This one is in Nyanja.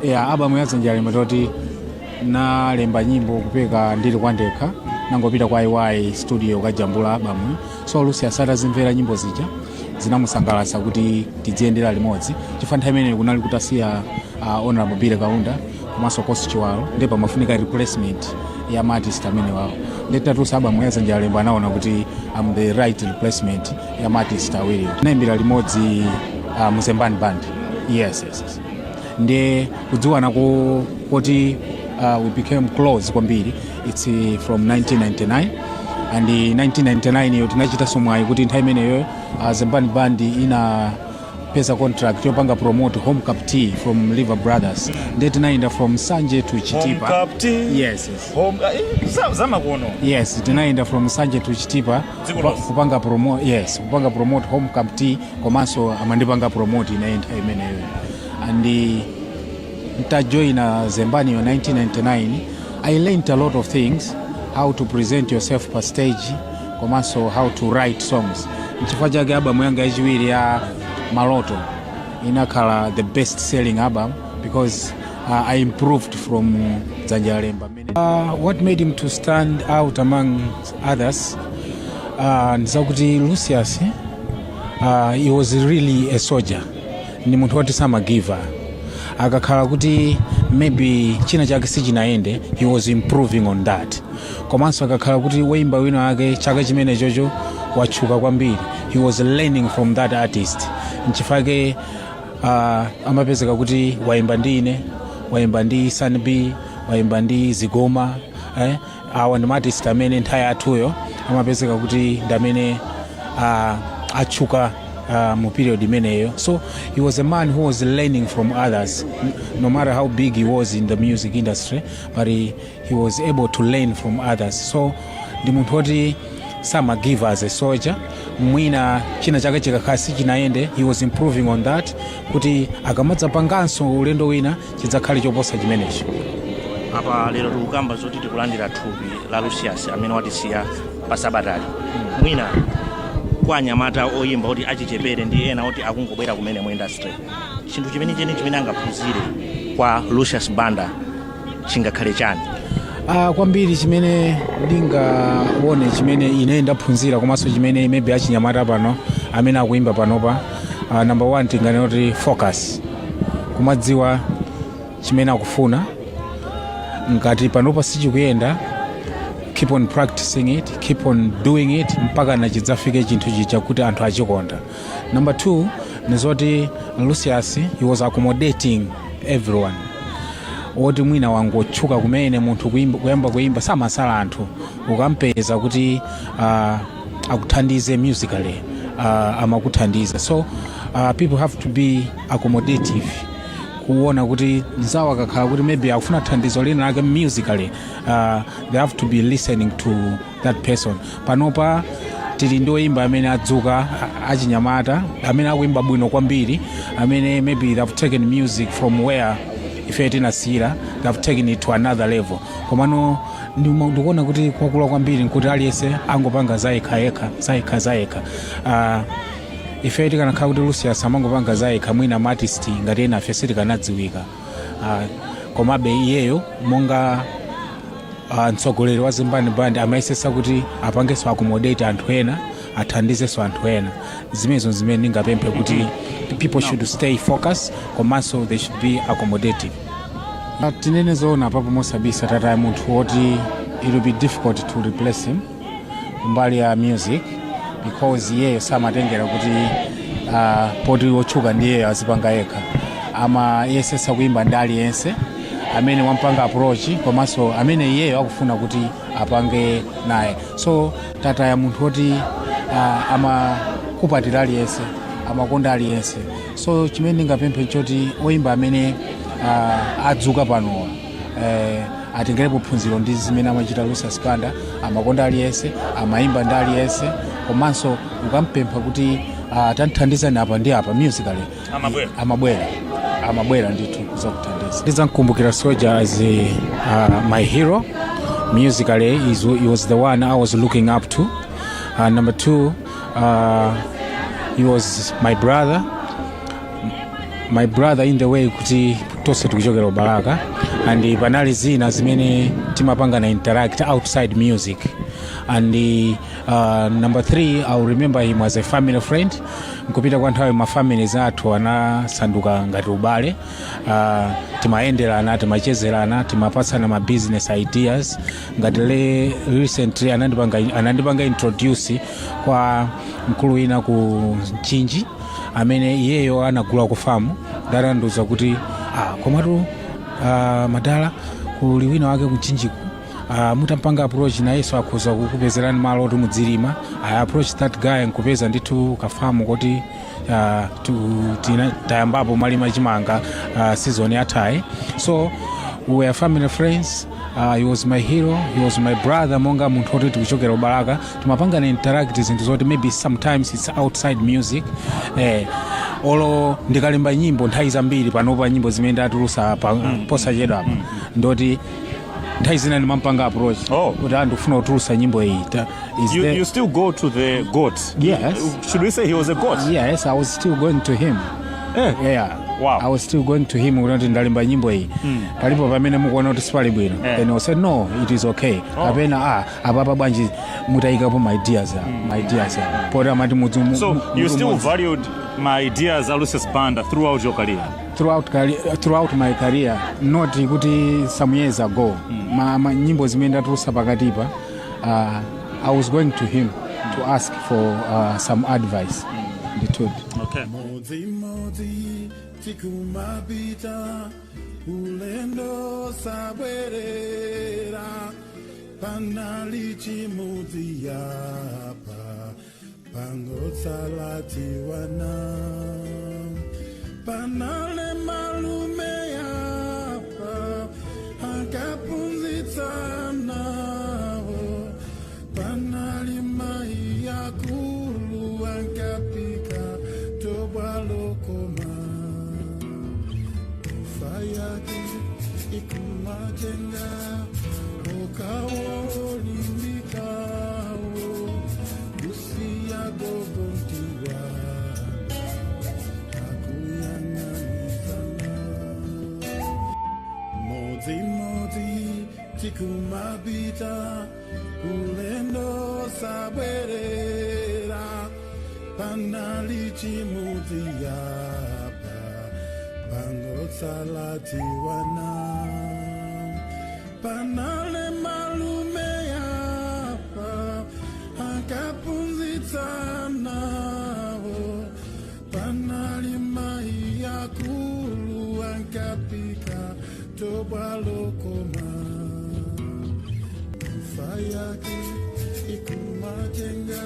Yeah, album ya Dzanja Lalemba toti nalemba nyimbo kupeka ndili kwandekha, nangopita kwa IY studio kajambula album. So Lucius atazimvera nyimbo zija, zinamusangalatsa kuti tidziyendera limodzi, chifukwa nthawi imeneyo kunali kutasiya Honorable Billy Kaunda komanso Kosi Chiwalo, ndipo pamafunika replacement ya artist amene wawo. Ndi tatulutsa album ya Dzanja Lalemba, anaona kuti I'm the right replacement ya artist awiriwo. Nayimbira limodzi Muzembani Band. Yes. Ndiye kudziwana kuti we became close kwambiri, it's from 1999. And 1999 iyo tinachitanso mwayi kuti nthawi imeneyo Zembani Band inapeza contract yopanga promote Home Cup Tea from Lever Brothers. Ndiye tinayenda from Sanje to Chitipa. Home Cup Tea. Yes. Home zamakono. Yes, tinayenda from Sanje to Chitipa. Dziko lonse. Kupanga promote, yes, kupanga promote Home Cup Tea, komanso amandipanga promote ine nthawi imeneyo. And ntajoina Zembaniyo 1999, I learned a lot of things, how to present yourself pa stage komanso how to write songs. Nchifukwa chake album yanga yachiwiri ya Maloto inakhala the best selling album, because I improved from Dzanja Lalemba. What made him to stand out among others, ndizakuti Lucius, he was really a soldier. Ni munthu woti samagiva. Akakhala kuti maybe china chake sichinayende, he was improving on that. Komanso akakhala kuti woimba wina ake chaka chimene chocho watchuka kwambiri, he was learning from that artist. Nchifake amapezeka kuti waimba ndi ine, waimba ndi Sunb, waimba ndi Zigoma, eh? Awa ndi maartist amene nthawi yathuyo amapezeka kuti ndi amene atchuka mu period imeneyo. So he was a man who was learning from others, no matter how big he was in the music industry, but he was able to learn from others. So ndi munthu woti samagive as a soldier. Mwina china chake chikakhala sichinayende, he was improving on that kuti akamadzapanganso ulendo wina chidzakhale choposa chimenecho. Apa lero tikukamba zoti tikulandira thupi la Lucius amene watisiya pa sabatali. Mwina kwa anyamata oyimba oti achichepere ndi ena oti akungobwera kumene mu industry, chinthu chimene chene chimene angaphunzire kwa Lucius Banda chingakhale chani? Kwambiri chimene ndingaone, chimene ine ndaphunzira komanso chimene maybe achinyamata pano amene akuimba panopa, number one tinganene kuti focus, kumadziwa chimene akufuna. Ngati panopa sichikuyenda, keep on practicing it, keep on doing it mpaka na chidzafike chinthu chija kuti anthu achikonda. Number two nizoti Lucius, he was accommodating everyone. Woti mwina wangotchuka kumene munthu kuyamba kuimba, samasala anthu. Ukampeza kuti akuthandize musically, amakuthandiza. So people have to be accommodative, kuona kuti mzawo akakhala kuti maybe akufuna thandizo lina lake musically, they have to be listening to that person. Panopa tili ndi oyimba amene adzuka, achinyamata amene akuimba bwino kwambiri, amene maybe they've taken music from where ife tinasiyira, they've taken it to another level. Komano ndikuona kuti kwakula kwambiri nkuti aliyense angopanga zayekhayekha, zayekha zayekha. Ife tikanakhala kuti Lucius amangopanga zayekha, mwina ma artist ngati ena afe sitikanadziwika. Komabe iyeyo monga mtsogoleri wa Zembani Band amayesesa kuti apangenso accommodate anthu ena, athandizenso anthu ena. Zimenezo zimene ndingapemphe, kuti people should stay focused komanso they should be accommodative. Tinene zoona papo mosabisa, tataya munthu woti it will be difficult to replace him mbali ya music, because iyeyo samatengera kuti poti wotchuka ndiyeyo azipanga yekha. Amayesesa kuimba ndi aliyense amene wampanga approach komanso amene iyeyo akufuna kuti apange naye. So tataya munthu woti amakupatira aliyense, amakonda aliyense. So chimene ndingapemphe nchoti oyimba amene adzuka panowa atengerepo phunziro ndi zimene amachita Lucius Banda. Amakonda aliyense, amayimba ndi aliyense, komanso ukampempha kuti tanthandizani apa ndi apa musically, Amabwera. Amabwera, amabwera ndithu kuzakuthandiza. Ndizamkumbukira soldier as my hero musically. He was the one I was looking up to. Number two, he was my brother. My brother in the way kuti tonse tikuchokera ku Balaka, and panali zina zimene timapanga na interact outside music. And number three, I will remember him as a family friend. Nkupita kwa nthawi, ma families athu anasanduka ngati ubale. Timayenderana, timachezerana, timapatsana ma business ideas. Ngati le recently anandipanga introduce kwa mkulu wina ku Mchinji amene iyeyo anagula ku famu. Ndatandiuza kuti, "Ah, komatu madala, kuli wina wake kuMchinjiku, mutampanga approach nayenso akhoza kukupezerani malo oti mudzilima." I approach that guy, nkupeza ndithu kafamu kuti tayambapo malima chimanga season yathayi. So we were family friends. He was my hero, he was my brother. Monga munthu oti tikuchokera uBalaka, timapanga na interact zinthu zoti maybe sometimes it's outside music. Olo ndikalemba nyimbo, nthawi zambiri panopa nyimbo zimene ndatulusa pa, posachedwa apa, ndoti nthawi zina ndimampanga approach kuti andifuna kutulusa nyimbo iyi. Is You still go to the goat? Yes. Should we say he was a goat? Yes, I was still going to him. Yeah. I was still going to him kuti ndalemba nyimbo iyi, palipo pamene mukuona kuti sipali bwino? Then he said, "No, it is okay," kapena, "Ah, apapa bwanji mutayikapo my ideas apa, my ideas apa," poti amati mudzi So you still valued my ideas, Lucius Banda, throughout your career? Throughout my career, not kuti some years ago. Ma nyimbo zimene ndatulusa pakatipa, I was going to him to ask for some advice, ndithudi. Modzimodzi tikumapita, ulendo sabwerera. Panali chimudzi yapa, pangotsala tiwana. Panali malume yapa, akaphunzitsa nawo. Panali mai akulu, ankaphika thobwa lokoma. Imfa yake ikumatenga okawo olimbikawo, kusiya gogo ntiwa akuyang'anizana. Modzimodzi tikumapita, ulendo sabwerera. Panali chimudzi yapa, pangotsala tiwana. Panali malume yapa, akaphunzitsa nawo. Panali mai akulu, ankaphika thobwa lokoma. Imfa yake ikumatenga